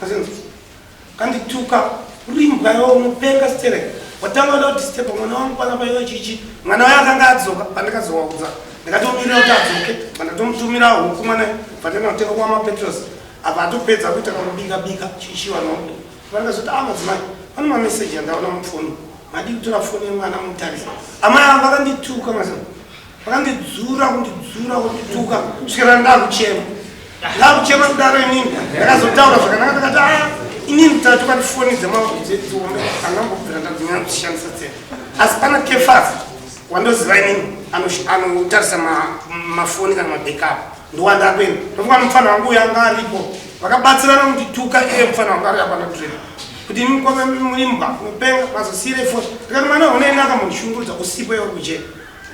Asinzi kandituka urimbwa iwe unopenga sterek watanga uda kudisturba mwana wangu panapa iwe chichi mwana waye akanga adzoka pandakazowaudza ndakatomirira kuti adzoke pandatomutumira huku mwana pandanotenga kwamapetros apa atopedza kuita kakubika bika chichi vanhu vandazoti a ah, madzimai pane mameseji andaona mufoni madii kutora foni yemwana mutarisa amai ava vakandituka mazima vakandidzura kundidzura kundituka kusvikira ndakuchema ndakuchema kudaro inini ndakazotaura zvakanaka ndakati a ah, inini tatuka ndifoni dzemadziombe andambobvira ndadzinyanya kudzishandisa tsena asi pana kefas wandoziva inini anotarisa mafoni kana mabackup ndowandakuenda ndofunga mufana wangu uyo anga aripo vakabatsirana kundituka iye mufana wangu ari apana trip kuti imi mukoma muimbwa mupenga mazosiire foni ndikati mwana unoenda akamundishungurudza usipo iwe kujeri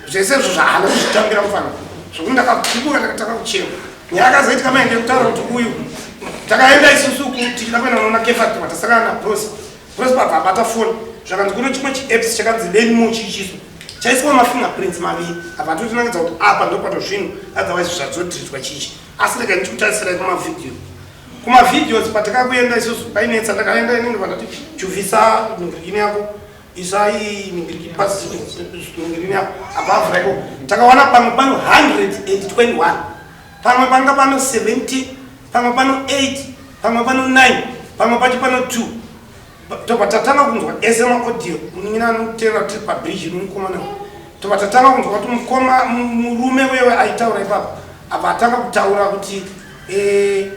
zvese izvo zvaana kuzvitambira mufana zvokuti ndakagumbuka ndakatanga kuchema nyaya yakazoitika maende kutaura kuti uyu takaenda isusu tichida kuenda unoona kefat watasangana nabros bros pabva abata foni zvakanzi kuno chimwe chiapps chakanzi lenmo chichiso chaiswa mafingerprints maviri apa atotinangidza kuti apa ndopatozvinhu otherwise zvadzodhiridzwa chichi asi rega ndichikutarisira kumavhidhiyo kumavideos patakakuenda isusu painetsa ndakaenda inini vandati chuvisa mingirikini yako isai mingirikini pasi mingirikini yako above rako takawana pamwe pano 121 pamwe panga pano 70 pamwe pano 8 pamwe pano 9 pamwe pacho pano 2 tobva tatanga kunzwa ese maaudio munin'ina anoteera tiri pabridge nomukomana tobva tatanga kunzwa kuti mukoma murume wewe aitaura ipapo apa atanga kutaura kuti eh,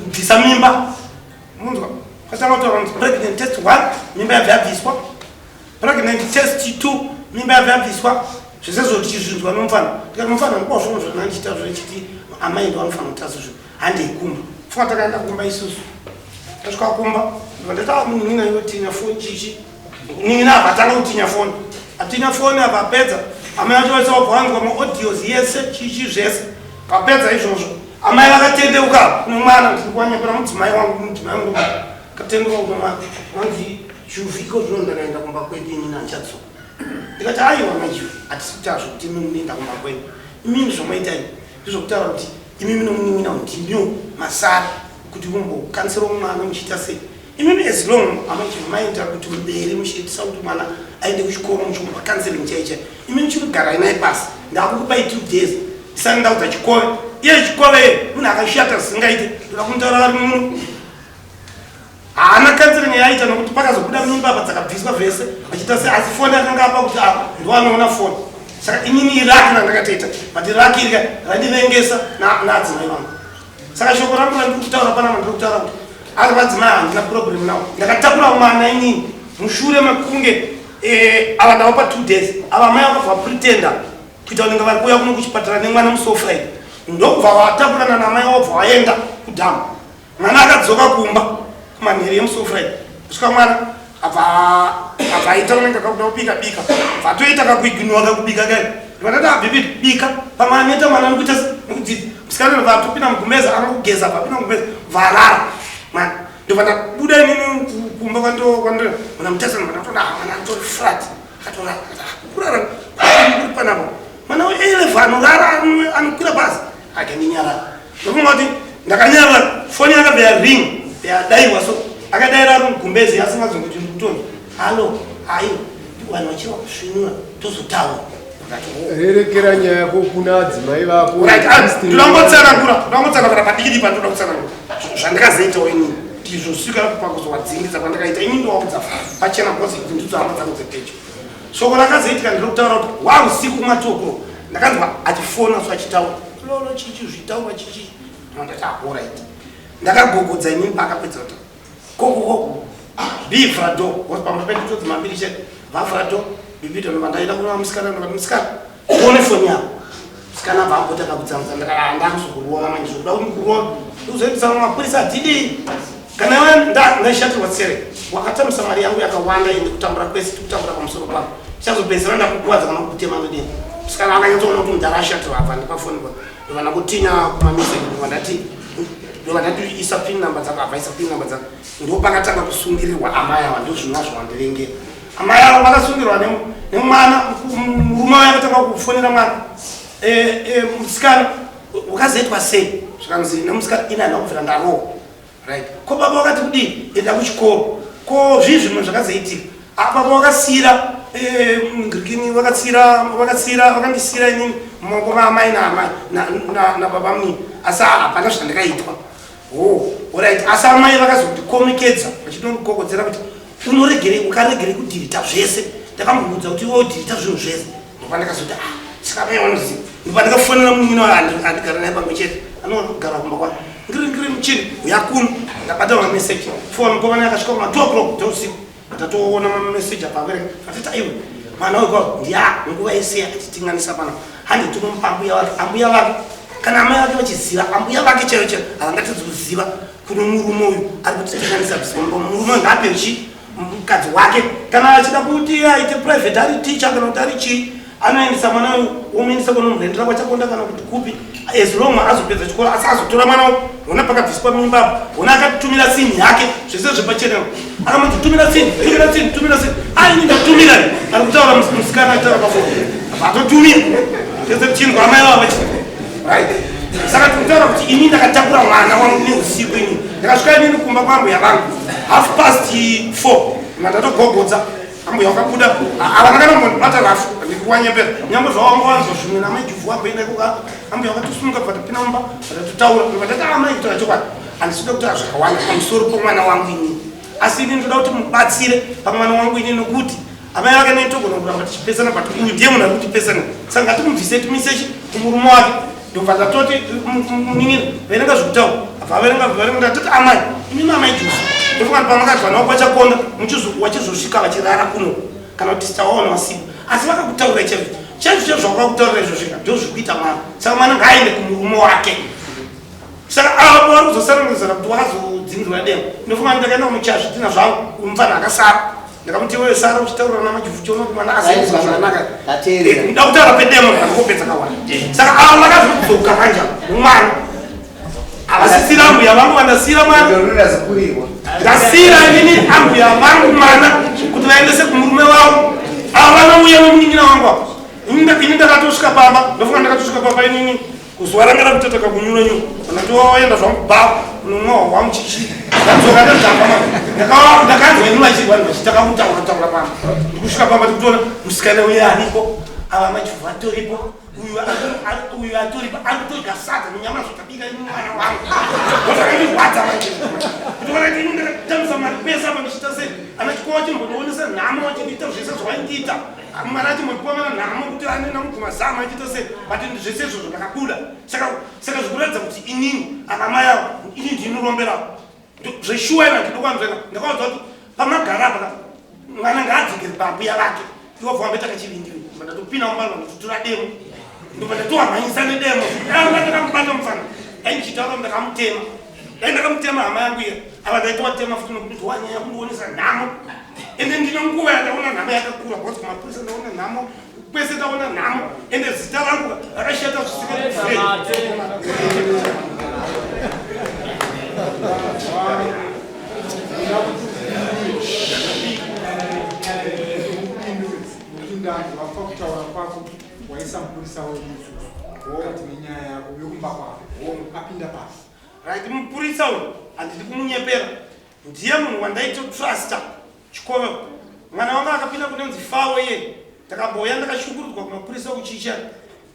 bvisa mimba munzwa atanga kutaura kuti pregnant test one mimba yabva yabviswa pregnant test two mimba yabva yabviswa zvese zvo tichizvinzwa nomufana tikati mufana ndikwa zvinhu zvanandichita zvechiti amai ndo vanofanira kutasa zvinhu handei kumba funga takaenda kumba isusu tasvika kumba ndati ah, munin'ina iwe tinya foni chichi munin'ina apa atanga kutinya foni atinya foni apa apedza amai vacho vaisa wabva maaudios yese chichi zvese vapedza izvozvo amai vakatendeuka kune mwana ndiri kuwanyepera mudzimai wangu mudzimai wangu katendeuka kune mwana vanzi chuviko zvino ndakaenda kumba kwedu inini handichadzoka ndikati aiwa majive hatisi kutaura zvekuti imi munoenda kumba kwenyu imini zvomaita ini ndizvokutaura kuti imimi nomunin'ina ndinyo masara kuti mumbokansero mwana muchiita sei imimi as long amajive maita kuti muberi muchiitisa kuti mwana aende kuchikoro muchimupa counseling chaichai imi muchikugarai naye pasi ndakukupai 2 days ndisati ndaudza chikove iye chikove munhu akashata zvisingaite ndoda kumutaura vari muno haana counseling yaaita nokuti pakazobuda mimba apa dzakabviswa vese vachiita se asi foni akanga apa kuti apa ndoanoona foni saka inini iraki randakatoita but iraki irika randivengesa naadzimai vangu saka shoko rangu randiri kutaura panapa ndiri kutaura kuti ari vadzimai handina problem nawo ndakatakura mwana inini mushure mekunge eh, ava ndavapa 2 days ava mai vakabva pretenda kuita kunenge vari kuuya kuno kuchipatara nemwana musi wefriday ndokubva vatakurana namai vobva vaenda kudhamu mwana akadzoka kumba kumanheri emusi wefriday kusvika mwana abva aita unenge kakuda kubika bika bva atoita kakuignowa kakubika kai ndikatati abhibi ah, bika pamwe anoita mwana anokuita nekudzidza musikana ndobva atopinda mugumeza anokugeza bva apinda mugumeza bva arara mwana ndobva ndabuda inini kumba kwando mwana mutasa ndobva ndatoda ah, mwana atori flat akatorara ah, kurara kuri panapa mwana weeleva anorara anokwira bhazi akandinyarara ndofunga kuti ndakanyarara foni yakabva yaring yadaiwa so akadaira ari mugumbezi asingazonge kuti ndikutonzi hallo hayi vanhu vachiri kusvinura tozotaura rerekera nyaya yako kuna adzimai vako ndinongotsanangura ndongotsanangura padikidi pandinoda kutsanangura zvandikazoitawo inini ndizvosvika pakuzowadzingidza kwandakaita ini ndowaudza pachena because ndidzo hama dzangu dzepedyo shoko rakazoitika ndiri kutaura kuti wa usiku matoko ndakanzwa achifona so achitaura lolo chichi zvitaurwa chichi ndati ahorit ndakagogodza inini paakapedza kuti kokoko bivhura do because pamba pedu todzi mambiri chete vavhura do bibito ndobva ndaenda kuna musikana ndokati musikana tione foni yako musikana abva amboti akakutsamutsa ndakati ah, ndakuzokurova manje zvokuda kuti ndikurova ndikuzoendesa mapurisa hatidii kana iwe ndaishatirwa tsere wakatamisa mari yangu yakawanda ende kutambura kwese tikutambura pamusoro pako chazopedzisira ndakukuvadza kana kukutema ndodini musikana akanyatsoona kuti mudhara ashatirwa abva ndipafoni pa ndobva ndakutinya kumameseji ndobva ndati ndobva ndati isa pin number dzako abva isa pin number dzako ndopakatanga kusungirirwa amai ava ndozvinwa zvawandivengera amai ava vakasungirwa nemwana murume waye akatanga kufonera mwana eh, eh, musikana wakazoitwa sei zvikanzi nemusikana ini handina kubvira ndarohwa Right. Ko baba wakati kudii? Enda kuchikoro. Ko zvii zvimwe zvakazoitika? Ah, baba wakasiyira eh, ngirikini wakasiyira wakasiyira wakandisiyira inini mumaoko maamai naamai nababa munini asi hapana zvandakaitwa. Oh, alright. Asi amai vakazondikomekedza vachitondikokodzera kuti unoregerei ukaregerei kudhirita zvese. Ndakamboudza kuti iwe udhirita zvinhu zvese. Ndopandakazoti ah, saka amai vanoziva. Ndopandakafonera munin'ina wayo andigara naye pamwe chete anogara kumba kwake. Ngiri ngiri muchini uya kuno ndabata mameseji foni mukomana yakasvika kuma 2 o'clock dzeusiku ndatoona mameseji apa avereka atiti aiwe mwana uyu kwao ndiya nguva yese yakatitinganisa pano handi tinomupa ambuya vake ambuya vake kana amai vake vachiziva ambuya vake chaiyo chaiyo havangatadzi kuziva kuno murume uyu ari kutitinganisa murume uyu ngaape chi mukadzi wake kana achida kuti aite private ari teacher kana kuti ari chii anoendesa mwana uyu womuendesa kunomurendera kwachakonda kana kuti kupi as long azopedza chikoro asi azotora mwana uyu hona pakabviswa mimba apo hona akatumira sinhi yake zvese zvepachena akamuti tumira sinhi tumira sinhi tumira sinhi aini ndatumira ari kutaura musikana achitaura pafoni atotumira tese kuchinzwa amai vavo vachi right saka tikutaura kuti ini ndakatakura mwana wangu neusiku ini ndakasvika inini kumba kwambuya vangu 4:30 mandatogogodza ambuya wakabuda havana kana kumbondibata rafu ndikuwanyepera nyangwe zvawanga zvimwe namaijuvu wamboenda ikoka ambuya wakatosimuka bva tapinda mumba vatatotaura vatati amai kutaura chokwadi handisida kutaura zvakawanda pamusoro pomwana wangu inini asi ini ndoda kuti mubatsire pamwana wangu inini nokuti amai vake nei togona kuramba tichipesana but uyu ndiye munhu ari kutipesana saka ngatimubvise timise chi kumurume wake ndobva ndatoti munin'ina verenga zvekutaura abva averenga verenga ndatoti amai imimi amai jusu ndofunga kuti pamakati vana vako vachakonda wachizosvika vachirara kuno kana kuti tichawaona wasipo asi vakakutaurira chaizvo chaizvo chaizvo zvakakutaurira izvo zvika ndo zvikuita mwana saka mwana ngaaende kumurume wake saka avo vari kuzosananguzana kuti wakazodzinzwa demo ndofunga kuti ndakaenda kumuchaya zvidhina zvangu mufana akasara ndakamuti iwewe sara uchitaura namajufu chiona kuti mwana azoizwa zvakanaka nda kutaura pedemo ndakakopedza kawanda saka avo vakazodzoka manje mwana havasisira ambuya vangu vandasiira mwana ndasiira inini ambuya vangu mwana kuti vaendese kumurume wavo avo vanouya nomunin'ina wangu apo ini ndakatosvika pamba ndofunga ndakatosvika pamba inini Kuzuva ranga rakuteta kakunyura nyura. Kana toenda zvangu baba unomwa hwa muchichi. Ndadzoka ndadhakwa manje. Ndakawa ndakanzwa ini vachirwa vachitaka kutaura taura pamba. Ndikusvika pamba tikutoona musikana uye ariko. Ava machuva atoripo. Uyu uyu atoripo. Ari kutodya sadza nenyama zvatabika ini mwana wangu. Ndozvakandirwadza manje. Kutoona kuti ini ndakatambisa mari pese apa ndichiita sei. Ana chikoro chimbotoonesa nhamo achindiita zvese zvawaindiita. Mwana acho mapwa mana nhamo kuti anoenda kuguma zama achiita sei but zvese izvozvo ndakabuda saka saka zvikuratidza kuti inini ana mai avo ini ndinorombera zveshuwa ina ndinokuanzvena ndakaudza kuti pamagara apa mwana ngaadzokere pambuya vake iwo bva wamboita kachivindi ndobva ndatopinda mumba ndatotora demo ndobva ndatohamhanyisa nedemo anga ndakamubata mufana dai ndichitaura ndakamutema dai ndakamutema hama yangu iya ava ndaitowatema futi nokuti wanyanya kundionesa nhamo ende ndine nguva yandaona nhamo yakakura because kumapurisa ndaona nhamo kwese ndaona nhamo ende zita rangu rakashata zvisika kutaura kwako waisa mupurisa wedu isusu nenyaya yako yokumba kwako apinda pasi right mupurisa uyu handidi kumunyepera ndiye munhu wandaitotrusta chikoro mwana wangu akapinda kunonzi fawo ye ndakambouya ndakashukurudzwa kumapurisa kuchicha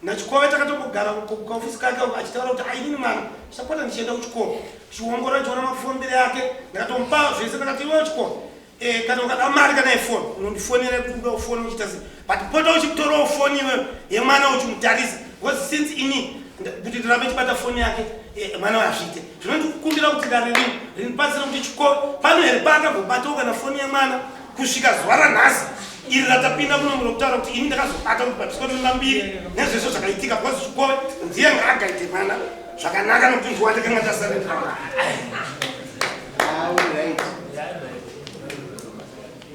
nachikove takatombogara kukaofisi kake achitaura kuti ainini mwana chapota ndichienda kuchikoro chiongora chiona mafombere ake ndakatomupa zvese ndakati iwewe chikoro Eh, kana ukada mari kana yefoni unondifonera kuti uda kufona uchiita sei but pota uchitorawo foni iwewe yemwana uchimutarisa because since ini kuti ndirambe chibata foni yake eh, mwana wazviite zvino ndikukumbira kuti dare rino rindibatsire kuti chikoro pano here paakambobatawo kana foni yemwana kusvika zuva ranhasi iri ratapinda muno munokutaura kuti ini ndakazobata kuti papiswa mimba mbiri nezvese zvakaitika because chikoro ndiye ngaagaite mwana zvakanaka nokuti ndiwandakanga ndasarendera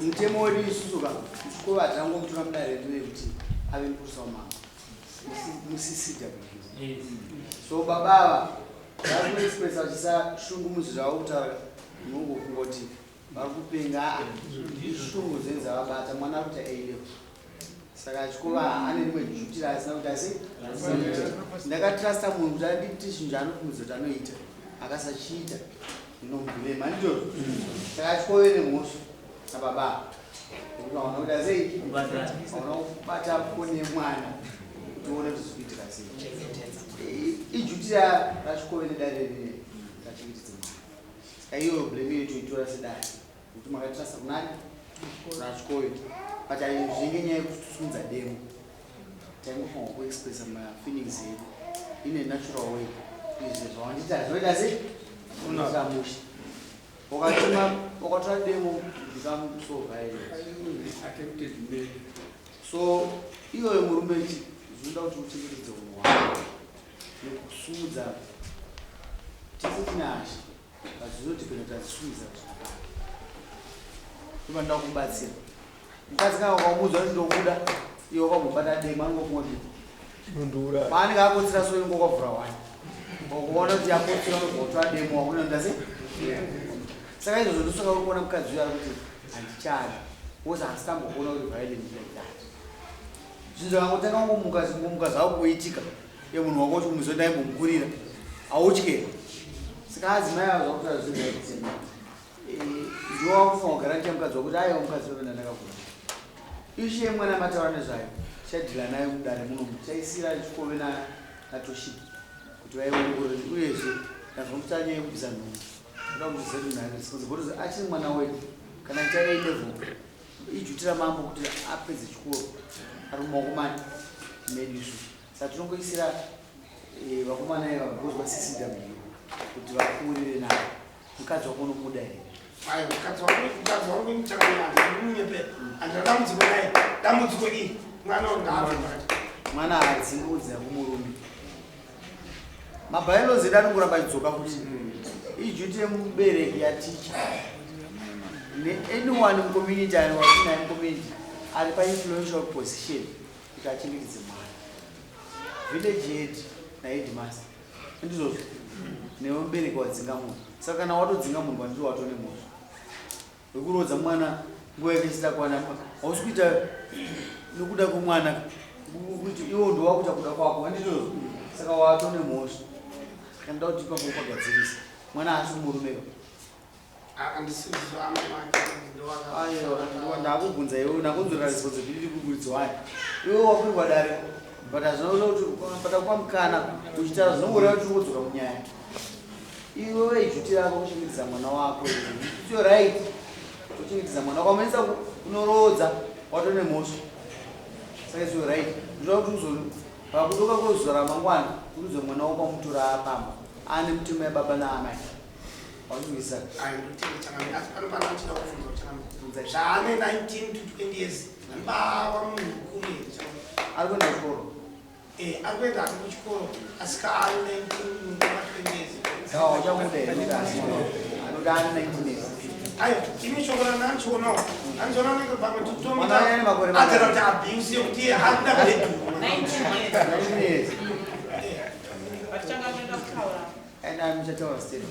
Mutemo wedu isusu ka chikoro hatinangomutora mudare redu rekuti ave mupurisa wamambo muCCW. So baba ava vari kuexpressa vachisa shungu muzwi zvavo kutaura unongofunga kuti vari kupenga aa ishungu dzenyu dzavabata mwana ari kuita A level saka chikova ane rimwe duty raasina kuti asi ndakatrusta munhu kuti anditi chinhu chaanofungidzira kuti anoita akasachiita. Ndinomubhurema handizvozvo? Saka achikove nemhosva nababa nekuti vaona kuita sei? Vaona kubata foni yemwana kuti uone kuti zvikuitika sei. Ijuti rachikove nedare rine rachengetedze mwana. Saka iyoyo blame iyo toitora sedare nekuti makatirasa kunani? Kuna Chikoyo. But zvinenge nyaya yekusunza demo. Taingofanirwa kuexpressa mafeelings edu in a natural way. Izvi zvawandiita zvoita sei? Unoita mushe. Wakatuma wakatora demo become so violent. Attempted murder. So iyoyo murume ichi zvinoda kuti uchengetedze unhu hwako nekusumudza tese tine hasha but zvinodhipenda kuti adzisumudza zvakanaka. Ndopanoda kumubatsira. Mukadzi kana ukamuudza kuti ndokuda iwe wakambobata demo anongofunga kuti Unondiuraya. paanenge akotsira so ingo kwavhura wani ukuona kuti akotsira unobva kutora demo wakunoenda sei. Saka izvozvo ndosaka uri kuona mukadzi uyo ari kuti handichada because haasi tambokuona uri violent like that. Zvinhu zvakangotanga kungomuka kungomuka zvakuitika ye munhu wako kuti muzo ndaimbomukurira hautye. Saka adzimai ava zvakutaura zvinhu zvakuti ndiwo wakufanira kugarantiya mukadzi wako kuti aiwa mukadzi wewe ndandakakura. Ishe yemwana mataura nezvayo tichadhila nayo mudare munomu tichaisira chikove naToshiba kuti vaiongorore uyezve ndazwa kuti anyaya yekubvisa nhumbu ndoda kuti zive kuti munhu ane responsibility because achiri mwana wedu kana achiita A level iduty ramambo kuti apedze chikoro ari mumaoko mani medu isu. Saka tinongoisira vakomana ava because vaCCW kuti vapfuurire navo. Mukadzi wako unomuda here? Aiwa, mukadzi wangu, mukadzi wangu ini chakanaka, ndimunyepera. Handina dambudziko naye. Dambudziko iri, mwana wangu ngaabve pakati. Mwana haadzingi kudzira kumurume. Mabylaws edu anongoramba achidzoka futi. Iduty yemubereki yaticha. Neanyone mucommunity ari watinaye mucommunity ari painfluential position kuti achengetedze mwana. Village head naheadmaster. Ndizvozvo. Newe mubereki wadzinga munhu. Saka kana watodzinga munhu kwandiri watone mhosva. Wekuroodza mwana nguva yake isati yakwana hausi kuita nokuda kwemwana kuti iwe ndo wakuita kuda kwako handizvozvo. Saka watone mhosva. Saka ndoda kuti ipapo upagadzirisa. Mwana haasi kumurume ka. Aiwa, ndakubvunza iwe ndakunzwira responsibility kuburitsa wani. Iwe wakwirwa dare but hazvina kuti patakupa mukana uchitaura zvinongoreva kuti uri kudzoka munyaya. Iwe iduty rako kuchengetedza mwana wako. It's your right kuchengetedza mwana wako. Wamaisa kunoroodza watone mhosva. Saka it's your right. Ndinoda kuti uzo pakudoka kwezuva ramangwana uudze mwana wako wamutora pamba ane mutemo yababa naamai. Wazvinzwisisa? Ayi, ndotenda chakamira. Asi pano pano achida kubvunza chakamira. Zvaane 19 to 20 years. Mbawa munhu mukuru here chakamira? Ari kuenda kuchikoro. Ari kuenda hake kuchikoro asi ka ari 19 nguva 20 years. Saka uchamuda here kuti asi anoda ane 19 years? Ayo, ini shoko randanchionawo. Andiona nenge pamwe Mwana ane makore mangani? Adzera kuti abuse yekuti iye akuda bedroom. 19 years. 19 years. Vachangamira kutaura. Aina muchataura still.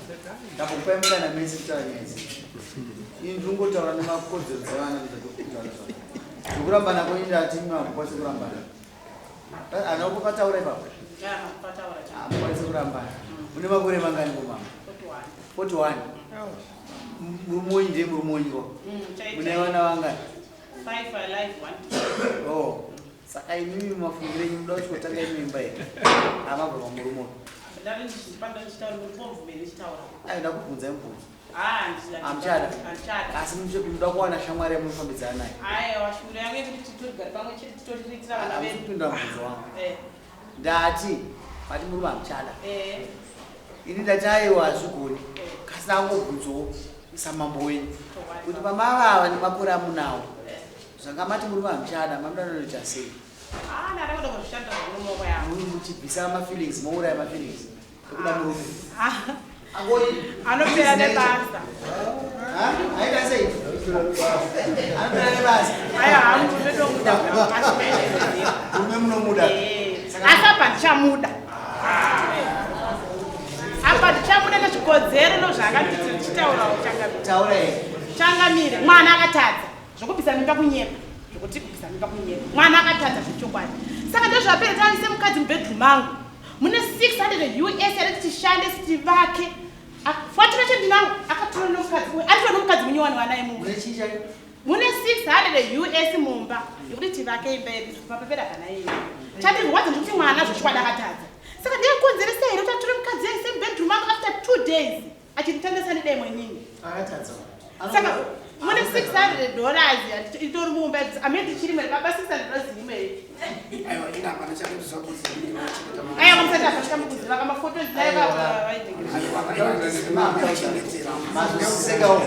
Ndakupai mukana mese kutaura nyaya idzi. Ini ndiri kungotaura nemakodzero dzevana ndizvatotaura zvako. Zvekurambana kwenyu ndati imi hamukwanisi kurambana. Hana kupataura ipapo. Ya, pataura cha. Hamukwanisi kurambana. Mune makore mangani komama? 41. 41. Murume wenyu ndiye murume wenyu ko? Chaita. Mune vana vangani? 5 alive, 1. Oh. Saka imimi mafungiro enyu munoda kuti kutanga imwe imba here? Amabva pamurume uyu. Ndari ndichipanda ndichitaura kuti pomvumere ndichitaura. Ayi ndakubvunza mubvunzo. Ah, handina. Hamuchada? Handichada. Asi munoda kuwana shamwari yamunofambidzana naye. Aiwa, shuro yangu yekuti titorigare pamwe chete titoriritira vana vedu. Kupindura mubvunzo wangu. Eh. Ndati, mati murume hamuchada. Eh. Ini ndati aiwa hazvigoni. Kasi ndangobvunzawo samambo wenyu. Kuti mama ava nemakore amunawo. Zvanga mati murume hamuchada, mamuda kunoita sei? Ah, ndada kuda kuzvishanda zvemumaoko yangu. Muri muchibvisa mafeelings, mouraya mafeelings. Ekuda murume. Ah, Angoi. anopera nebasa. Ha? Aita sei? Anopera nebasa. Aiwa, hamurume ndomuda. Murume munomuda. Asi apa ndichamuda. Apa ndichamuda nezvikodzero nozvaakanditi ndichitaurawo changamire. Taura here. Changamire, mwana akatadza zvokubvisa mimba kunyepa, zvokuti kubvisa mimba kunyepa. Mwana akatadza zvechokwadi. Saka ndozvapera taise mukadzi mubedroom mangu. Mune 600 US yareti tishande tivake. 40 vacho ndinawo akatora nomukadzi uyu aritora nomukadzi munyowani wanaye mumba. Mune chii chacho? Mune 600 US mumba yekuti tivake imba yedu papepera kana iyo. Chandirwadza ndikuti mwana zvechokwadi akatadza. Saka ndiyakonzeresa here kuti atore mukadzi aise mubedroom angu after 2 days achinditandisa nedemo inini? Akatadza. Saka mune $600 itori mumba amene tichiri mwere baba $600 imwe. Aiwa, ina hapana chakuziva kuti ndinochengeta mwana. Aiwa musati apasvika mukuziva kamafotos dai vaitengesa. Aiwa, aiwa, ndinochengetera. Mazosisekawo.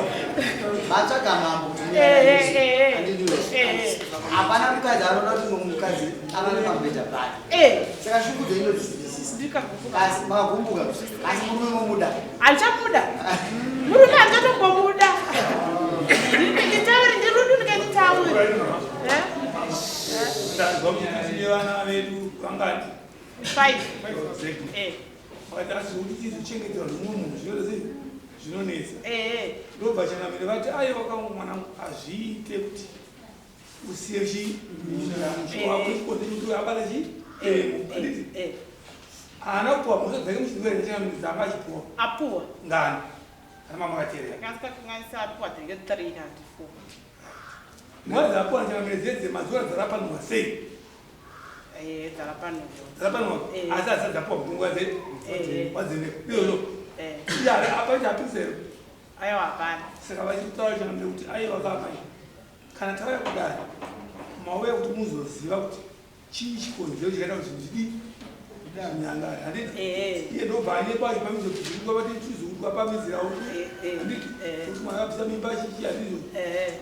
Matsvaga mambo kuti Eh, eh, eh. Handindiwe. Eh. Hapana mukadzi anoda kuti mumwe mukadzi avane pamubhedha pake. Eh, Saka shungu dzeinodzidzisisa. ndikagumbuka. Asi makagumbuka. Asi murume momuda. Handichamuda. Murume handichatombomuda. Nditaure ndirudunike nditaure. Eh? Ndanzwa kuti tine vana vedu vangani? 5. Exactly. Eh, Vakati asi kuti tizochengeterwa nomumwe munhu zvinoita sei? Zvinonetsa. eh, eh. Ndobva changamire vati aiwa ka mwanangu hazviite kuti usiye chi wakuikonze kuti abata chi handiti Eh, haana kupuwa mhosva dzake muchirwere nechangamire dzanga achipuwa apuwa. ngani kana mamakateerera Kanganisa apuwa tinenge 3 kana 4. mhosva dzapuwa nechangamire dzedze mazuva dzarapanwa sei? Eh, dzarapanwa. Dzarapanwa Eh. asi asati dzapuwa mutongo wadze Eh. wadzene izvozvo Eh, iye apaita apisero. aiwa hapana. Saka vachitaura changamire kuti aiwa kamai kana tauya kudai mauya kuti muzoziva kuti chii chikonzero chakaita kuti zvinhu zvidii zvinyangare handiti? Eh. Iye ndobva anyepa achipamidza kuti zvirikwa vati tizurwa pamizirawo Eh, eh, handiti? eh. Kuti mwana abvisa mimba chichi handizvo? Eh,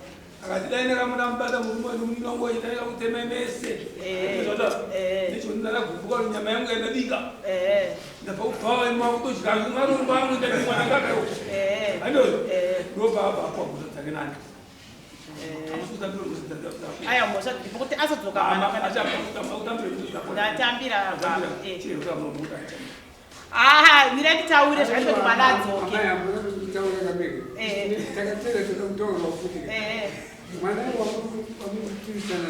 Akati dai ndakamuda murume wemunina wangu dai ndakutema mese. Eh, eh. Nechoni ndakagumbuka kuti nyama yangu yaindabika eh, ndabva kubva makutodya marombo angu ndati mwana ngakayo eh. handizvo? Eh. Ndobva abva apuwa mhosva dzake nani? Aiwa mhosva dziripo kuti azodzoka mwana ndatambira baba. Eh. Ah, mira nditaure zvakaita kuti mwana adzoke. Amai, hamuna kutaura kameke. Eh. Takatera toda kutaura futi. Eh, Mwana wamukuturisana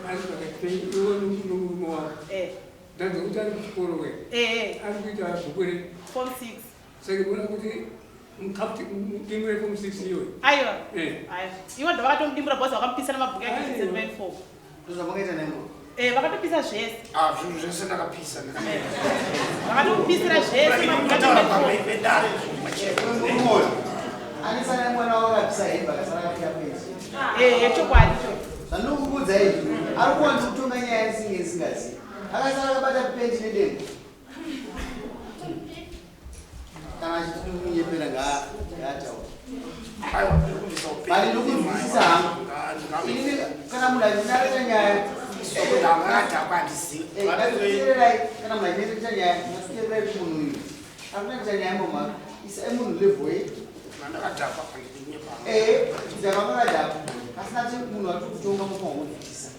ari pakati penyu iwe nomurume wako. eh, Ndanzwa kuti ari kuchikoro we. eh, Ari kuita bhuku re. form 6. Saka muona kuti mudimure form 6 iyoyo. Aiwa. Eh. Aiwa. Iwo ndavakatomudimbura bhosi vakamupisa namabhuku ake Aiwa. 7.4. Ndozvamakaita nengo. Eh, vakatopisa zvese. Ah, zvinhu zvese ndakapisa. Vakatomupisira zvese mabhuku ake Kutaura 7.4. pamberi pedare zvimachena. Murume uyu. Anesana nemwana wavo akabvisa hembe akasara akapfeka penzi. Eh, chokwadi cho. Zvandinokuudza izvi, ari kuwanza kutonga nyaya isinge isingazivi. Akasara akabata pendi nedemo. Kana achiti munyepera ngaataure. Aiwa, ndiri kubvisa upenyu. Mari ndokunzwisisa hangu. Inini kana munhu achinareta nyaya, Ndakadhakwa handizivi. ngatiteererai kana munhu achinareta nyaya, ngatiteererai kuti munhu uyu ari kuita nyaya moma, isai munhu level ye. Ndakadhakwa handinyepa. Eh, kudhakwa kwakadhakwa. Asi nati munhu ari kutonga munofanira kunzwisisa.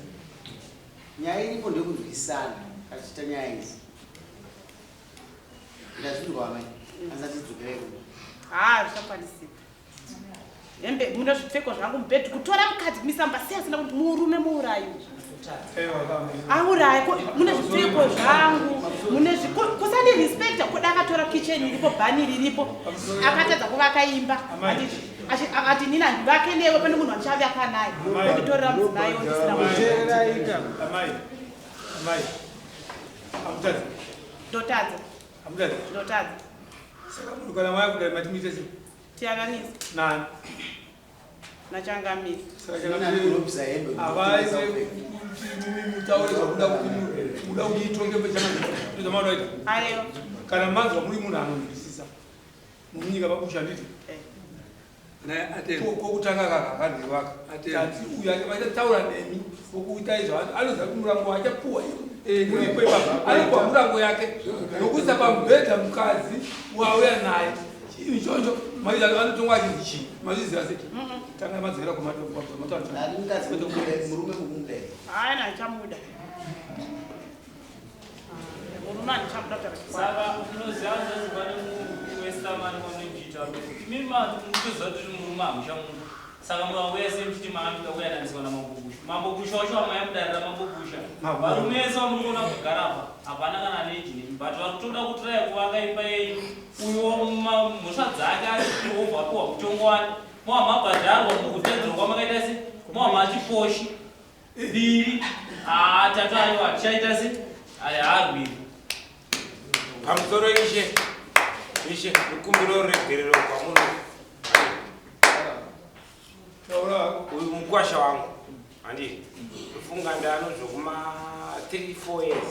Nyaya iripo ndeyekunzwisisana achiita nyaya idzi. Ndazvinzwa amai, asi atidzokerei kumba. Ah, zvichakwanisika. Hembe mune zvipfeko zvangu mubhedhi kutora mukadzi kumisa mumba sei asina kuti murume muurayi. Aurayi mune zvipfeko zvangu mune kusandirespecta kuda akatora kitchen iripo bhani riripo akatadza kuvaka imba. Akati nini handivake newe pane munhu wandichavaka naye onditorera mudzimai ondisira Teereraika. Amai, amai, amutadzi, ndotadza amutadzi. ndotadza. Saka munhu kana mauya kudai mati muite sei? Tiyananisa Nani? nachangamisa. Saka Inini changamire ndinobvisa hembe. havaise mutaure zvakuda kuti muda kuti itonge pechangamire ndozvamaunoita. Aiwa. Kana manzwa muri munhu anonzwisisa munyika mabusha handiti? Eh. Naye atema. Kokutanga kaka kanzivaka Atema. tati uyu vachataura nemi wokuita izvo anoziva kuti murango wachapuwa Eh, muripo ipapa anopuwa murango yake nokuisa pamubhedha mukadzi wauya naye ichocho anotongwa achinzi chii mazviziva sei tanga madzokera Ndati mukadzi murume mukumudai. Hayi handichamuda murume handichamuda kutaura chokwadi. Saka unoziva zvazi pane muwestamani wanochiita imi mutoziva kuti murume hamuchamuda saka mukauya sei muchiti maanoda kuyananiswa namagugu. Mambo Busha wacho wamaya mudare raMambo Busha. Varume vese vamuri kuona kugara apa hapana kana ane age nemi but vari kutoda kutraya kuvaka imba yenyu. Uyo mhosva dzake ari wobva apiwa mutongo wani. Mowa mabhadharwa mukutedzerwa kwamakaita se mowa machiposhi mbiri haa tatu aiwa tichaita se haarwiri. Pamusoro ishe ishe mukumbiro ruregerero kwamuri. Uyu mukwasha wangu handi ndofunga ndano zvokuma 3 4 years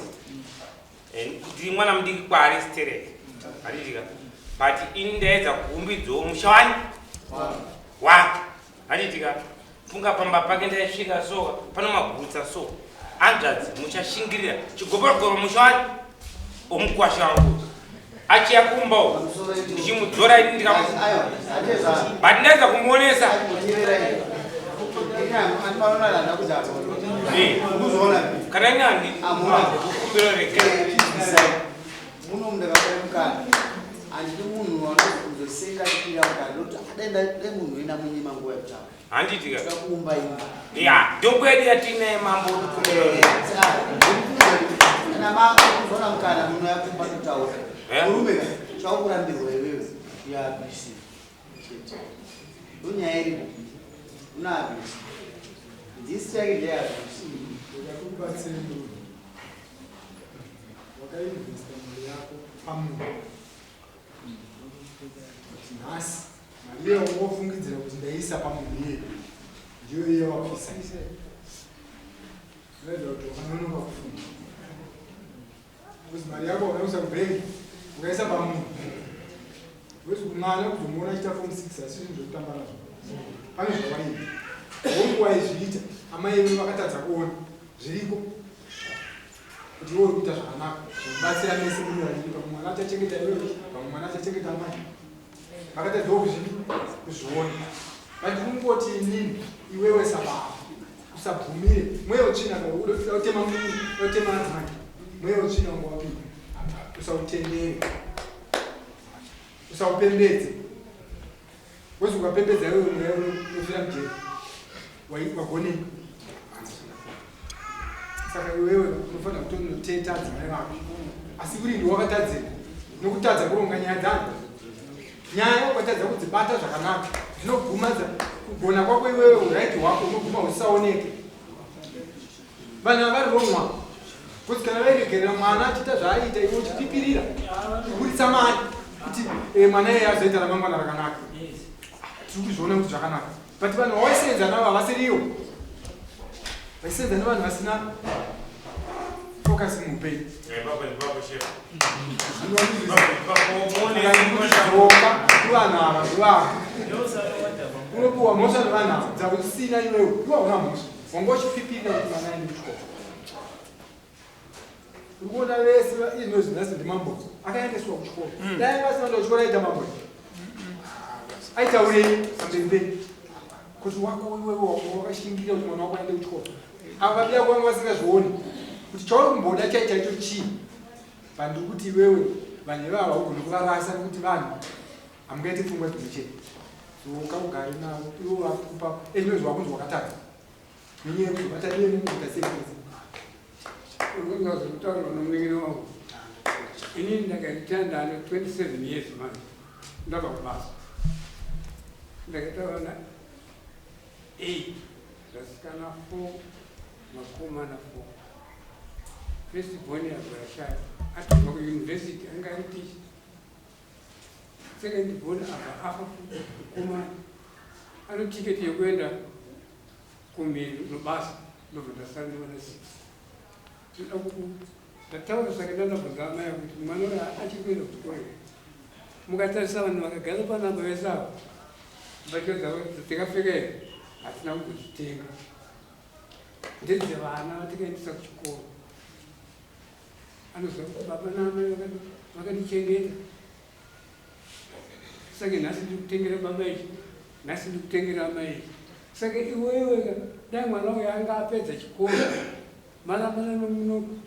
ndiri mwana mudiki kwaari sterek handitika but ini ndaedza kuumbidzawo musha wani wake handitika funga pamba pake ndaisvika so pano magutsa so hanzvadzi muchashingirira chigoporogoro musha wani omukwasha wangu achiya kumba uko ndichimudzora ini ndikamu but ndaedza kumuonesa kana ini handikumbiro regera muno mundakapera mukana handidi munhu anozoseka achipira mukana ndokuti dai munhu ena munyima nguva yekutaura Handiti ka. Toda kuumba imba. Ya, ndombo yedu yatinaye mambo kumbira. Kana mambo kuzoona mukana muno yakumba kutaura. Eh? Murume ka chaukurambirwa iwewe ya abuse. Chete. Ndonyaya iripo. Una abuse. This yake ndeye abuse. Ndakakubatsira murume. Wakainvesta mari yako pamunhu. Kuti nhasi Mari iye wangofungidzira kuti ndaisa pamunhu iye ndiyo iye wapisa. Zvinoita kuti wakanonoka kufunga. Because mari yako wakaisa kubhengi ukaisa pamunhu. Because mwana kuzomuona achiita form 6 asi zvinhu zvekutamba nazvo. Pane zvawaiita. Hongu waizviita amai venyu vakatadza kuona zviriko. Kuti iwe uri kuita zvakanaka zvinobatsira mese muri vaviri pamwe mwana achachengeta iwewe pamwe mwana achachengeta amai. Vakatadzawo kuzvidi kuzviona. But kungoti inini iwewe sababa usabvumire mweya utsvina utema utema madzimai mweya utsvina wanga wapinda usautendere usaupembedze wezi ukapembedza iwewe mweya unofira mujeri wagonei saka iwewe unofanira kutonoteta adzimai vako asi uri ndiwe wakatadzira nokutadza kuronga nyaya dzangu nyaya ukatadza kudzibata zvakanaka dzinoguma kugona kwako iwewe uraiti hwako unoguma usisaoneke vanhu avari romwa kuti kana vairegerera mwana achiita zvaaiita iwe uchipipirira kuburitsa mari kuti eh, mwana iye azoita ramangwana rakanaka tiri kuzviona kuti zvakanaka but vanhu vawaisenza navo havasiriwo vaisenza nevanhu vasina focus muupenyu zvoka kuvanhu ava ndivavo unopiwa mhosva nevanhu ava dzakusina iwewe iwe hauna mhosva wanga uchipipirira kuti mwana aende kuchikoro uri kuona vese inozvi nhasi ndimambo akaendeswa kuchikoro mm. dai anga asina kuenda kuchikoro aita mambo aitaurei pamberi penyu kuti wako iwewe wako wakashingirira kuti mwana wako aende kuchikoro ava vabiya kwanga vasingazvioni kuti chauri kumboda chai chaicho chii vandiri kuti iwewe vanhu ivava haugoni kuvarasa nekuti vanhu hamungaiti pfungwa dzimwe chete dzoka ugare navo ivo vakupa ezvinozvi wakunzi wakatadza nenyaya yekuzobata demo kuita sei Unozokutaura nomunin'ina wangu. Inini ndakaita ndane 27 years manje ndabva kubasa. Ndakaita vana 8 vasikana 4 vakomana 4. First born yabva yashaya atobva kuuniversity anga ari teacher. Second born abva afa mukomana ano tiketi yekuenda kumhiri nobasa ndobva ndasara nevana 6. Ndinoda kuku ndataura saka ndandabvunza amai kuti mwana uyo achiri kuenda kuchikoro here mukatarisa vanhu vakagara panapa vese ava mbatya dzavo dzatikapfeka here hatina kumbodzitenga ndedzevana vatikaendesa kuchikoro anoziva kuti baba naamai vakandichengeta saka nhasi ndikutengera baba ichi nhasi ndikutengera amai ichi saka iwewe dai mwana uyo anga apedza chikoro marambana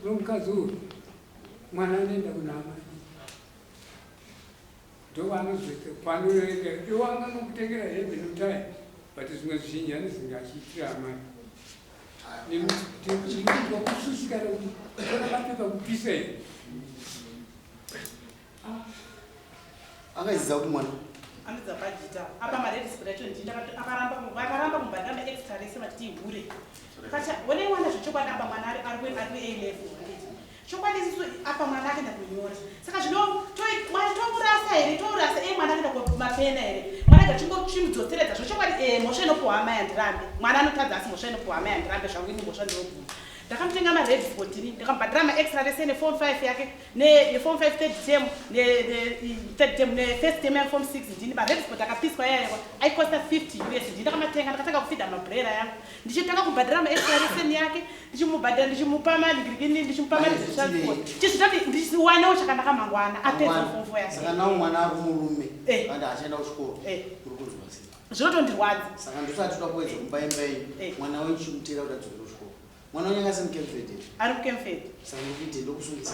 nomukadzi uyu mwana anoenda kuna amai ndovanozoita kwanorerekera iwo anga nokutengera hembe notai but zvimwe zvizhinji anozinge achiitira amai. Nekuti wakushushikana kuti tora mapepa kupisa here. Angaidzidza kuti mwana? Anodza pajita. Apa maredis acho ndini akaramba vakaramba kubhadhara maextra rese vachiti ihure. Kacha wone mwana zvechokwadi apa mwana ari ari ari A level handiti. Chokwadi isusu apa mwana akaenda kunyora. Saka zvino tomurasa here tourasa eh mwana akaenda kumapena here. Mwana ega chingomudzoseredza zvechokwadi eh mhosva inopuhwa amai handirambe. Mwana anotadza asi mhosva inopuhwa amai handirambe zvangu ini mhosva ndinobvuma. Ndakamutenga mared 14 ndikamubhadhara maextra rese neform 5 yake neform 5 third term nethird term nefirst term yaform 6 ndini mared sport akapiswa yaiwa aikosta 50 us ndini ndakamatenga ndakatanga kufidha mabrera yangu ndichitanga kubhadhara maextra lesson yake ndichimubhadhara ndichimupa maligirigini ndichimupa mari chizvitati ndichiwanewo chakanaka mangwana apedza form 4 yake. Saka nawo mwana ari murume kandi achaenda kuchikoro uri kunzwa sei? Zvinotondirwadza. Saka ndosati toda kuedza kumba imba iyi mwana wenyu chimuteera kuti adzokere kuchikoro. Mwana wenyu anga asiri muCampford here? Ari kuCampford. Saka ndikuite ndokusungisa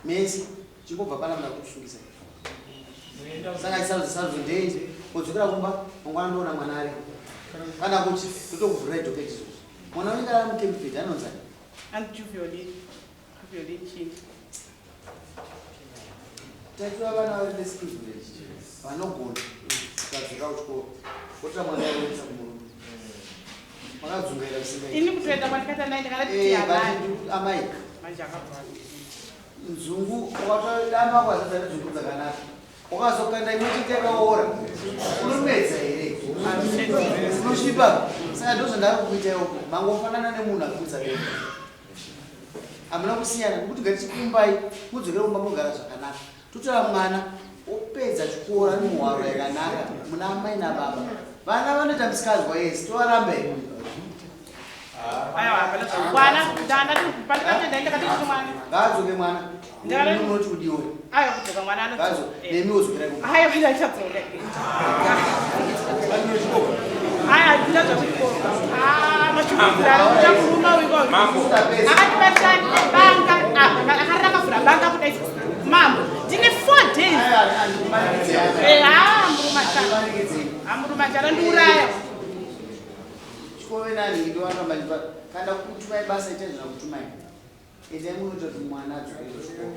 mese chingobva pana ndakusungisa. Saka isarudzo sarudzo ndei kodzokera kumba mangwana ndoona mwana ariko kana kuti ndotokuvhurai dhoketi izvozvo. Mwana wenyu kana ari muCampford anonzani? Anzi Juviolin. Juviolin chini? Tatura vana vari less privileged vanogona kukadzoka kuchikoro votora mwana voendesa kumurume makadzungaira zvisingaiti. Ini kutoenda kwandikaita naye ndakati Eh, but amai. amai Manje akabva. Nzungu wakatodama kwazadza nzungu dzakanaka wakazokanda imwe chete yakaora unomedza here? Unosvipa. Saka ndozvandakakuita ioko mangofanana nemunhu akudza denda hamuna kusiyana nekuti ngatichikumbai mudzokere kumba mogara zvakanaka totora mwana opedza chikoro ari muhwaro yakanaka muna amai nababa vana vanoita misikazwa yese tovaramba here? Aiwa hapana mwana ndandati pandikatoenda ndakatoti mwana. Ngaadzoke mwana. Munoti kudiwe. Aiwa kudzoka mwana anodzoka. Ngaadzoke nemi wodzokera kumba. Aiwa ndachadzoka. Aiwa ndinazva kuchikoro. Ah mashukuru ari kuda murume uyu. Mambo. Akatibata banga apa akarara akavhura banga kudai. Mambo ndine 4 days. Eh ah murume achara. Ah murume achara ndiuraya. Chikove nani ndovanga machipa kana kutumai basa itai zvanakutumai endai munoita kuti mwana adzokere kuchikoro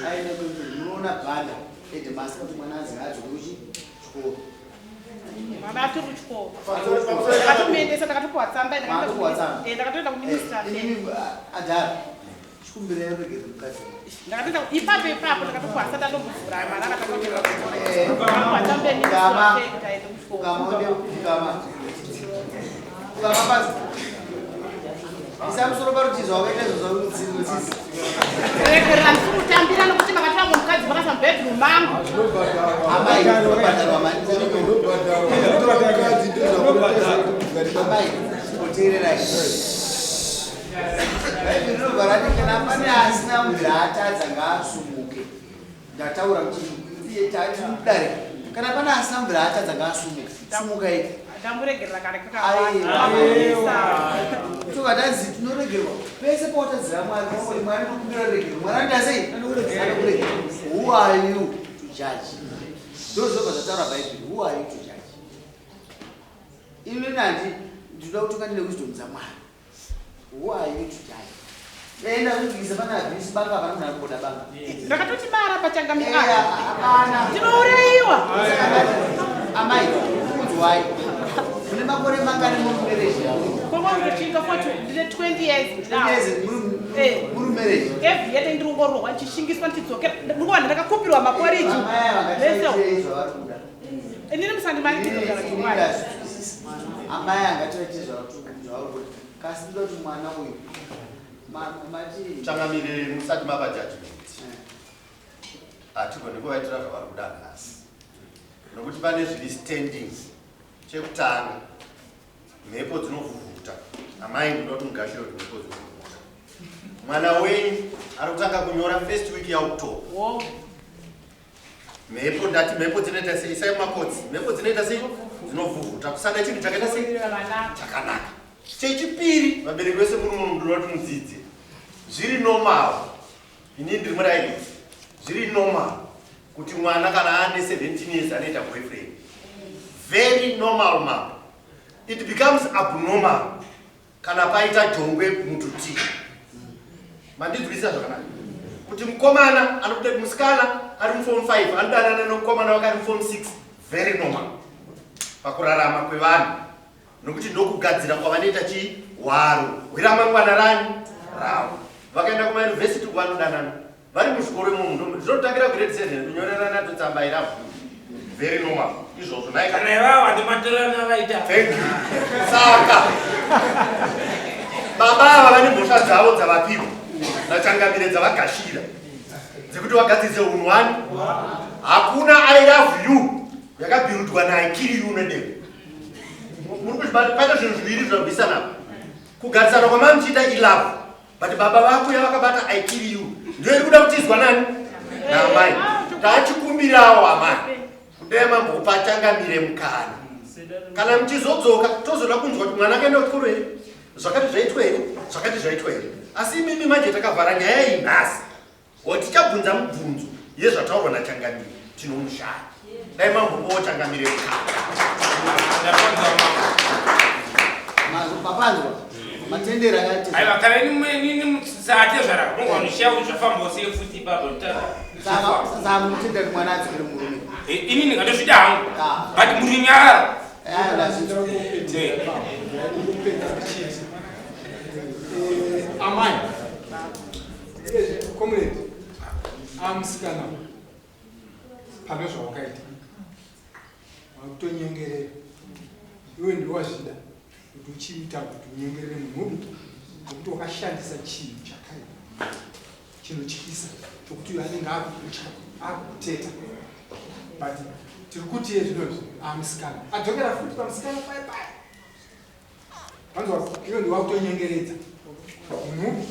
aende kuchikoro munoona bhanda headmaster kuti mwana anzi ngaadzoke kuchikoro. Mwana atori kuchikoro. Ndakatomuendesa ndakatopuwa tsamba Makatopuwa tsamba? Ndakatoenda kuministry affairs. Imimi adhara chikumbira regere mukadzi. Ndakatoenda ipapo ipapo ndakatopuwa asati atombovhura mwana akatanga kupuwa tsamba yeministry Kama. affairs kuti aende kuchikoro. Kama onde kama. Kama pasi. Isa musoro parutizo wakaita izvo zvakutsitsi. Regerera ndiri kutambira nokuti makatora mukadzi vakasa mubedroom mangu. Amai unobhadharwa mari. Amai poteererai. Bhaibheri rinobva rati kana pane asina kubvira atadza ngaasumuke. Ndataura kuti iye tati mudare. Kana pane asina kubvira atadza ngaasumuke. Sumukai. Ndamuregerera kare Aiwa. kakawanda. Tobva tanzi tinoregerwa pese pawatadzira Mwari pamwe Mwari anokumbira ruregerero. Mwari anoita sei? Anokuregerera. Who are you to judge? Ndozvobva zvataura Bhaibheri. Who are you to judge? Ini nandi ndinoda kutonga ndine wisdom dzaMwari. Who are you to judge? Enda kuibvisa pane abuse banga hapana munhu ari kuda banga. Ndakatoti mara pachangamira. Hapana. Ndinourayiwa. Amai, kunzwai. Mune makore mangani muri mumarriage? Kongo ndochinga 40 ndine 20 years now. 20 years muri mumarriage. Every year ndiri kungorohwa ndichishingiswa ndichidzokera. Ndiri ndakakupirwa maporiji. Amai ava Vese. ngativaitire zvavari kuda. Inini musandimanikidza kugara chimwari. Amai angativaitire zvavari kuda. Kasi ndoda kuti mwana uyu mati Changamire musati mapa judgment. Hatigoni kuvaitira zvavari kuda nhasi. Nokuti pane zviri standing. Chekutanga, mhepo dzinovhuvhuta. Amai ndinoda kuti mugashire kuti mhepo dzinovhuvhuta. Mwana wenyu ari kutanga kunyora first week yaOctober. Mhepo ndati mhepo dzinoita sei? Isai mumakotsi. Mhepo dzinoita sei? Dzinovhuvhuta. Kusada chinhu chakaita sei? Chakanaka. Chechipiri, vabereki vese muri muno ndinoda kuti mudzidze. Zviri normal. Inini ndiri murairidzi. Zviri normal kuti mwana kana ane 17 years anoita boyfriend. Very normal, mama. It becomes abnormal. Kana paita jongwe mututi. Mandinzwisisa zvakanaka. Kuti mukomana anokuda musikana ari muform 5 anodanana nomukomana wake ari muform 6 very normal pakurarama kwevanhu nokuti ndokugadzira kwavanoita chii hwaro hweramangwana rani ravo vakaenda kumayunivhesiti kuvanodanana vari muzvikoro imomo zvinotangira grade 7 kunyorerana totsamba iravo very normal izvozvo nhai kana ivavo handimatorana vaita thank you saka baba ava vane mhosva dzavo dzavapiwa nachangamire dzavagashira dzekuti vagadzidze unhu wani hakuna i love you yakabhirudwa naye kiri you nedemo muri kuzvibata paita zvinhu zviviri zvinorwisana kugarisana kwamamuchiita ilove but baba vako yavakabata i kill you ndiyo iri kuda kutizwa nani naamai tachikumbirawo amai kudai mambopa changamire mukana kana muchizodzoka tozoda kunzwa kuti mwana akaenda kuchikoro here zvakati zvaitwa here zvakati zvaitwa here asi imimi manje takavhara nyaya iyi nhasi Or tichabvunza mubvunzo yezvataurwa nachangamire tinomushaya. Dai mambopawo changamire mukana. Mapanzwa matendero akaita. Aiwa kana ini ini saatezvara unogona kushaya kuti zvafambawo sei futi ipapo Saka saka mutendera mwana adzokere murume. Eh, ini ndingatozvida hangu ah. but murunyararo. Eh, eh, amai Comrade, amusikana pane zvawakaita wakutonyengerera iwe ndiwe wazvida kuti uchiita kuti unyengerere munhu upi nekuti wakashandisa chinhu chakaipa chinotyisa chokuti uyo anenge akukutya akukuteta but tiri kuti iye zvinozvi amusikana adzokera futi pamusikana paye paye Vanzwa iwe ndiwe wakutonyengeredza munhu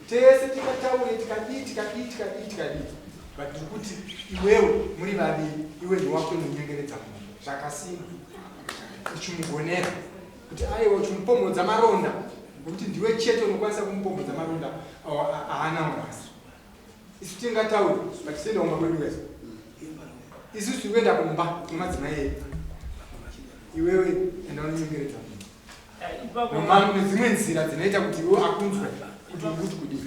tese tikataure tikadii tikadii tikadii tikadii but tiri kuti iwewe muri vaviri iwe ndiwe wakutononyengeredza munhu zvakasimba uchimugonera kuti aiwa uchimupomhodza maronda nekuti ndiwe chete unokwanisa kumupomhodza maronda aanawo nhasi isu tingataure but tienda kumba kwedu guys isusu tiri kuenda kumba nemadzimai edu iwewe enda unonyengeredza munhu nedzimwe nzira dzinoita kuti iwe akunzwe kuti uri kuti kudii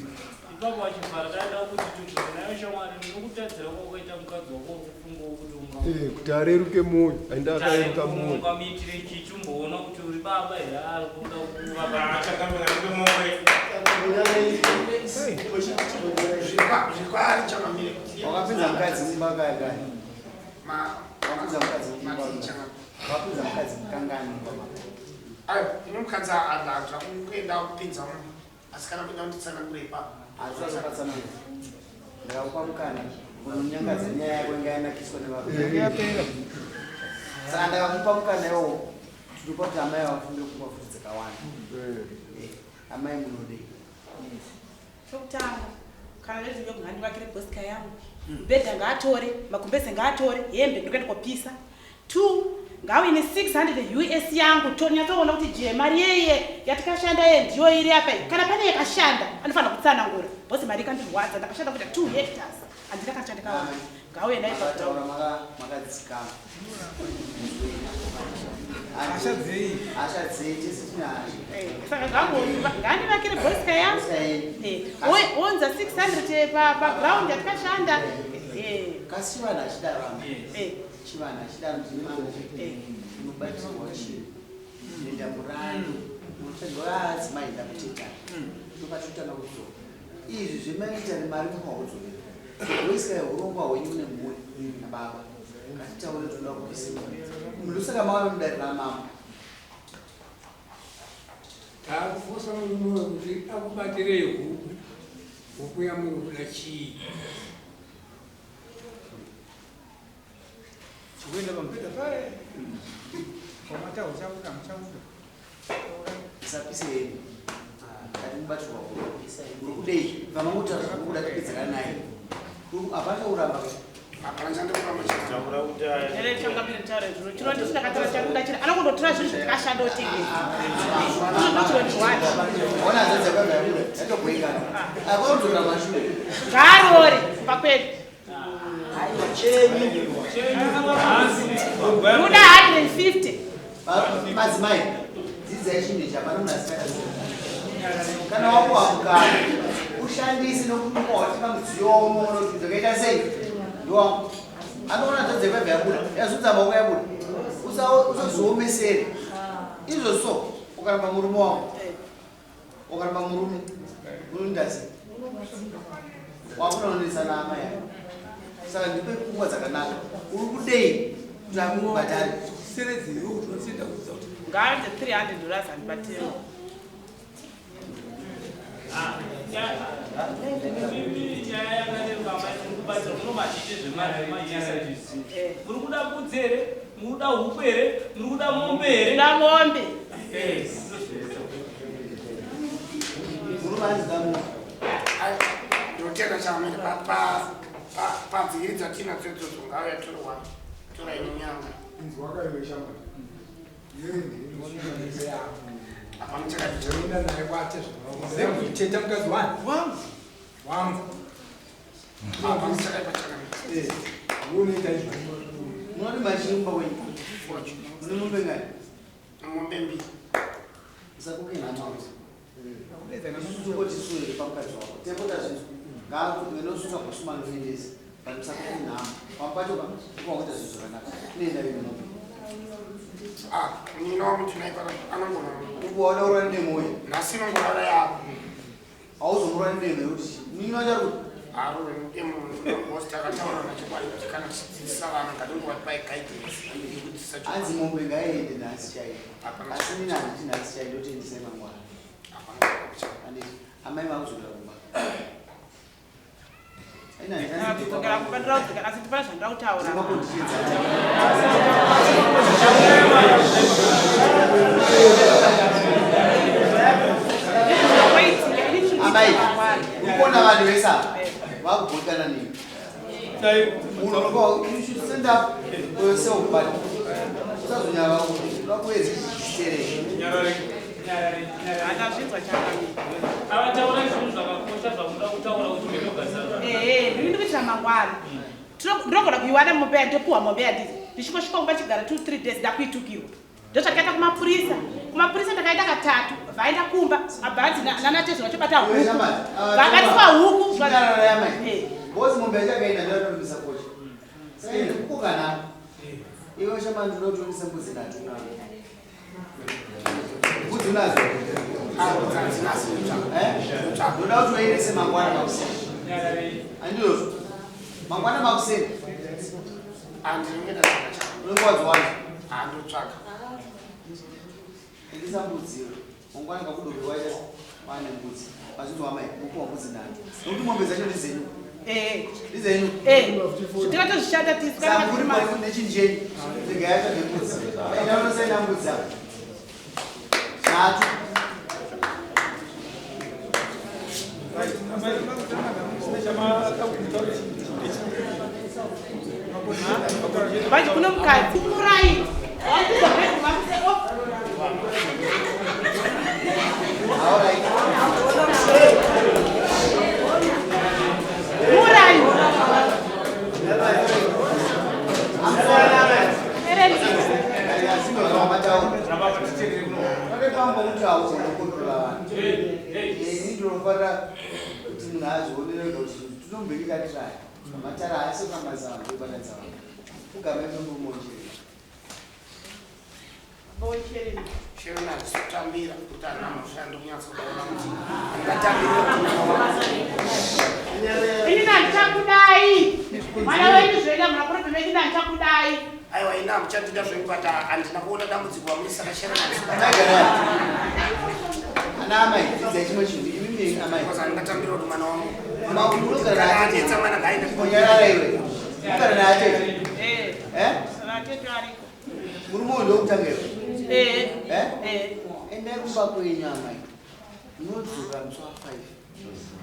ipapo achivhara taida kuti tunayo shamwari ndinokutadzira kwakaita mukadzi wako kufunga kuti unga eh, kuti areruke mwoyo aenda akareruka mwoyo ungamuitire chichi umboona kuti uri baba here ari kuda kuva Wakapinza mukadzi mumba kaya kaya. Wakapinza mukadzi mumba. Wakapinza mukadzi kangani mumba mako? Ayo, ini mukadzi adza kuenda kupinza mumba. Asi kana kuenda kunditsanangura ipapo. Asi Ndakakupa mukana unonyangadza nyaya yako inga yanakiswa nevarume. Yapera. Saka ndakakupa mukana iwowo tinopa kuti amai vafunge pfungwa futi dzakawanda. Eh, amai munodei? Chokutanga kana nezvinyo ngandivakire bosika yangu. Mubhedha ngaatore, magumbeze ngaatore, hembe ndikuenda kopisa. Two, ngauine 600 us yangu tonyatsoona kuti je mari yeye yatikashanda ye ndiyo iri apa iyi. Kana pane yakashanda anofanira kutsanangura bhosi mari ikandirwadza ndakashanda kuita 2 hectares handina kana chandakawana. Ngauye naye Taura makadzikama. Hasha dzei? Hasha dzei tese tine hasha. Eh, saka ngandivakire bosika yangu eh, onza 600 paground yatikashanda eh. Kasi chivanhu hachidaro ama. Chivanhu hachidaro unobatirwa chinhu enda murani unotsvaga adzimai ndakuteta ndopatotanga kudzoka izvi zvemaitari mari mukahodzorera Voisai hurongwa hwenyu nemhuri nababa. Ngatitaure toda kupisa. Ndosaka mava mudare ramambo. Takufosa murume uyu kuti akubatirei huku. Huku yamuri kuda chii? Chikuenda pamubhedha paye. Wamata uchabuda muchabuda. Usapise hembe. Kati mubatirwa huku. Uri kudei? Pamangotaura zvekuda tipedzera naye. Hapana uramba. Hapana chandikuramba Taura kuti Here changamire nditaure zvino. Chiro ndichi ndakataura chakuda chiri. Anongotora zvinhu zvakashanda otengesa. Chiro ndochiro ndiwani. Ona hanzvadzi yakabva yabuda. Yatobhoikana. Akaudzora mashure. Ngaarore kumba kwedu. Muda 150. Madzimai. Dzidzai chinhu ichi, hapana munhu asingatarise. Kana wapuwa mukana, ushandise nokuti watenga mudziyo waunoona kuti ndakaita sei ndowangu. Anoona nzadzi yako yabva yabuda, yazunza maoko yabuda. Usazoomesere. Izvo so, ukaramba murume wangu. Ukaramba murume, unoenda sei? Wakunoonesa naamai ako. Saka ndipe pfungwa dzakanaka. Uri kudei kuti akubhadhare? Ngaanze 300 dollars andibatire. Muri kuda mbudzi here? Muri kuda huku here? Muri kuda mombe here? Kuda mombe. Murume anzi da mombe. Ndinotenda chaamene padziri dzatinadzo idzodzo ngauya torwa torai munyanga. Inzwa kaiwe shamwari. Hapana chakati Unoenda naye kwate zvakanaka. Teta mukadzi wani? Wangu. Wangu. Hapana chakaipa chakanaka. Eh, unoita izvo. Munoti machimba wenyu. Mune mombe ngani? Mombe mbiri. Usakuke nhama. Isusu koti suye pamukadzi wako. Tepota zvinhu. Ngaanosunga kusuma noendesa. But usakuke nhama. Pamwe pacho pa ukakuita zvinhu zvakanaka. Inoenda iri mombe. Ah, munin'ina wangu tinaye pana anongona. Ukuona urwa nemoyo. Nhasi inongorara yako. Hauzomurwa nedemo yekuti chii? Munin'ina wacho ari kuti Arove mudemo host akataura nachokwadi kuti kana tichidzidzisa vana ngatingovapai guidance yekudzidzisa chokwadi. Hanzi mombe ngaiende nhasi chaiyo. Hapana Asi nini handiti nhasi chaiyo ndotoendesai mangwana. Hapana chakaipa. Handiti amai vakudzokera kumba. Aina Ah, kudzokera kumba ndoda kudzokera asi ndipana zvandinoda kutaura. Amai, uri kuona vanhu vese ava vakugotana neni. Munhu unopa you should stand up for yourself but usazonyara vakuedze chitereke. Handazvinzwa chakamira. Avataura zvinhu zvakakosha zvamuda kutaura kuti munogadzira. Ehe, ndini ndikuitira mangwana. Ndinogona kuiwana mombe yandopuwa mombe yandiri. Ndichingosvika kumba chigara 2 3 days ndakuitukirwa. Ndozvandakaita kumapurisa. Kumapurisa ndakaenda katatu. Vaenda kumba, abhanzi nanatezvo vachobata huku. Vakatiswa huku. Chinyarara yamai. Eh. Bosi mombe yacho akaenda ndoyatorumisa kocha. Saka ine kukokana. Iwe shama ndinotorumisa mbudzi nhatu unazo. Mbudzi unazo? Eh? Ndoda kuti uendese mangwana makuseni. Handizvozvo? Mangwana makuseni. Andinenge ndatsvaka chako. Unenge wadziwana. Andotsvaka. Endesa mbudzi iwe. Mangwana kakudoke waita wane mbudzi. Vazvinzwa amai, mukuwa mbudzi nhatu. Nokuti mombe dzacho ndedzenyu. Eh. Ndedzenyu. Eh. Tingatozvishanda tisu kana Saka muri mari nechinhu chenyu. Rega yatsvage mbudzi. Enda unosaina mbudzi apa. Nhatu. Manje kuno mukadzi murai. Wakubva bedroom akuse oh. Murai. Pane pamwe kuti hauzonokontrola vanhu. Ini ndinofanira kuti munhu azvionere ega kuti tinombenge katiraya. Matara haasi kurambanisa vanhu kubatanidza vanhu. Kugama imurume wocherera. Sharon handisotambira kuti handina mhosva ndikunyatsokuona kuti handingatambire kuti mwana wangu. Ini handichakudai. Mwana wenyu zvoenda muna problem ini handichakudai. Aiwa ina hamuchandida zvenyu but handina kuona dambudziko wamuri saka Sharon Ana amai, dzidzai chimwe chinhu. Imimi amai. Because handingatambira kuti mwana wangu. Unogara Kana anetsa mwana ngaaende. Kunyarara iwe. Unogara naatete. Eh. Eh? Vatete variko. Murume uyu ndokutanga iwe. Eh. Eh? Eh. Endai kumba kwenyu amai. Munodzoka musi wa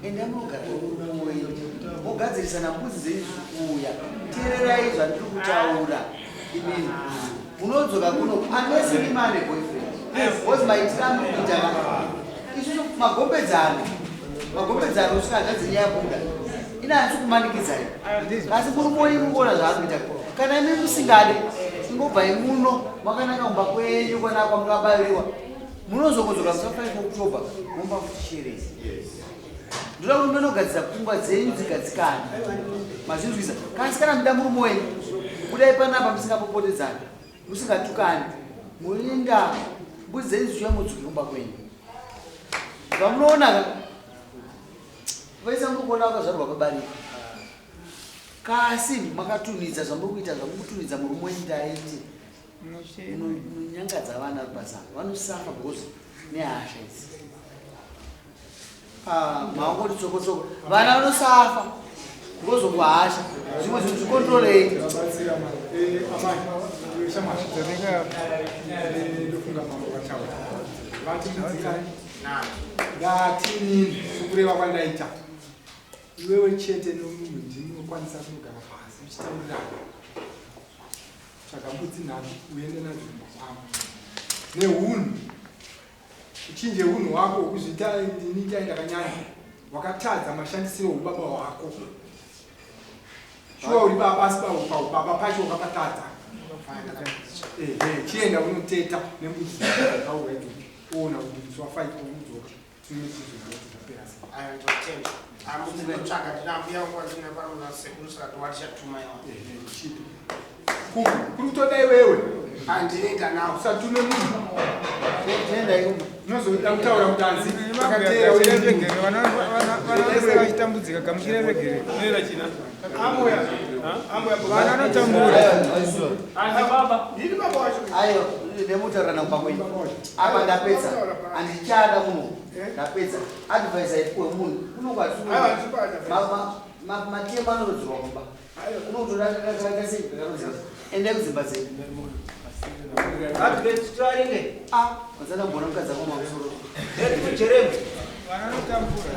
5. Endai munogara nemurume wenyu. Mogadzirisana mbudzi dzenyu dziri kuuya. Teererai zvandiri kutaura. Imini. Munodzoka kuno unless imi ane boyfriend. Because maitiro amuri kuita ka. Isusu magombedzano. Magombedzano usvika hanzvadzi yenyu yabuda. Ina handisi kumanikidzai. Asi murume wenyu mukuona zvaari kuita. Kana imi musingade, ingobvai muno makananga kumba kwenyu kwana kwamukabairiwa. Munozongodzoka musi wa 5 October momba futi sheresi. Ndoda kuti munogadzisa pfungwa dzenyu dzigadzikane. Mazvinzwisa? Kasi kana muda murume wenyu, budai panapa musingapopotedzani, musingatukani, moenda mbudzi dzenyu dzichiuya modzoke kumba kwenyu. Zvamunoona ka vese muri kuona vakazvarwa pabarika. Kasi makatunhidza zvamuri kuita zvamuri kutunhidza murume wenyu kuti aite. Munonyangadza vana pasanga vanosafa because nehasha idzi. Ah, maongoti tsokotsoko vana vanosafa because of hasha. Zvimwe zvinhu zvikontrolei. Vabatsira amai. Amai, iwe shamwari. Ndofunga mambo vataura. Vati mudzikani. Ndati nini sokureva kwandaita. Iwewe chete nomunhu ndimi unokwanisa kunogara pasi muchitaurirana. Tsvaga mbudzi nhatu uende nadzo kumba kwangu. Nehunhu. Uchinje hunhu hwako hwekuzviita ndini itai ndakanyanya. Wakatadza mashandisiro hubaba hwako. Shuwa uri baba asi paubaba pacho wakapatadza. Ehe, chienda unoteta nembudzi dzakaurwa idzodzo. Oona kuti musi wa 5 unodzoka. Tinenge tichizoziva kuti zvapera sei. Ayo ndotenda. Ambudzi ndotsvaga ndina ambuya vangu vandina pano na sekuru saka ndowaticha-tuma iwa. Ehe, chipi. Kuri kutoda iwewe. Andinoita nawo. Usatume munhu. Tenda ikumba. Unozoda kutaura kuti anzi akateera uye ndini. Vana vese vachitambudzika gamuchira regere. Vana vanotambura. Ndini baba wacho. Ayo, ndemutaurana kumba kwenyu. Apa ndapedza. Handichada munhu. Ndapedza. Advice haipuwe munhu. Kunongo matemo anorodzerwa kumba. Kunotoda kakaita sei kakarodzerwa. Endai kudzimba dzenyu. Ah, wazana mbona mukadzi wako mamusoro. Vana vanotambura.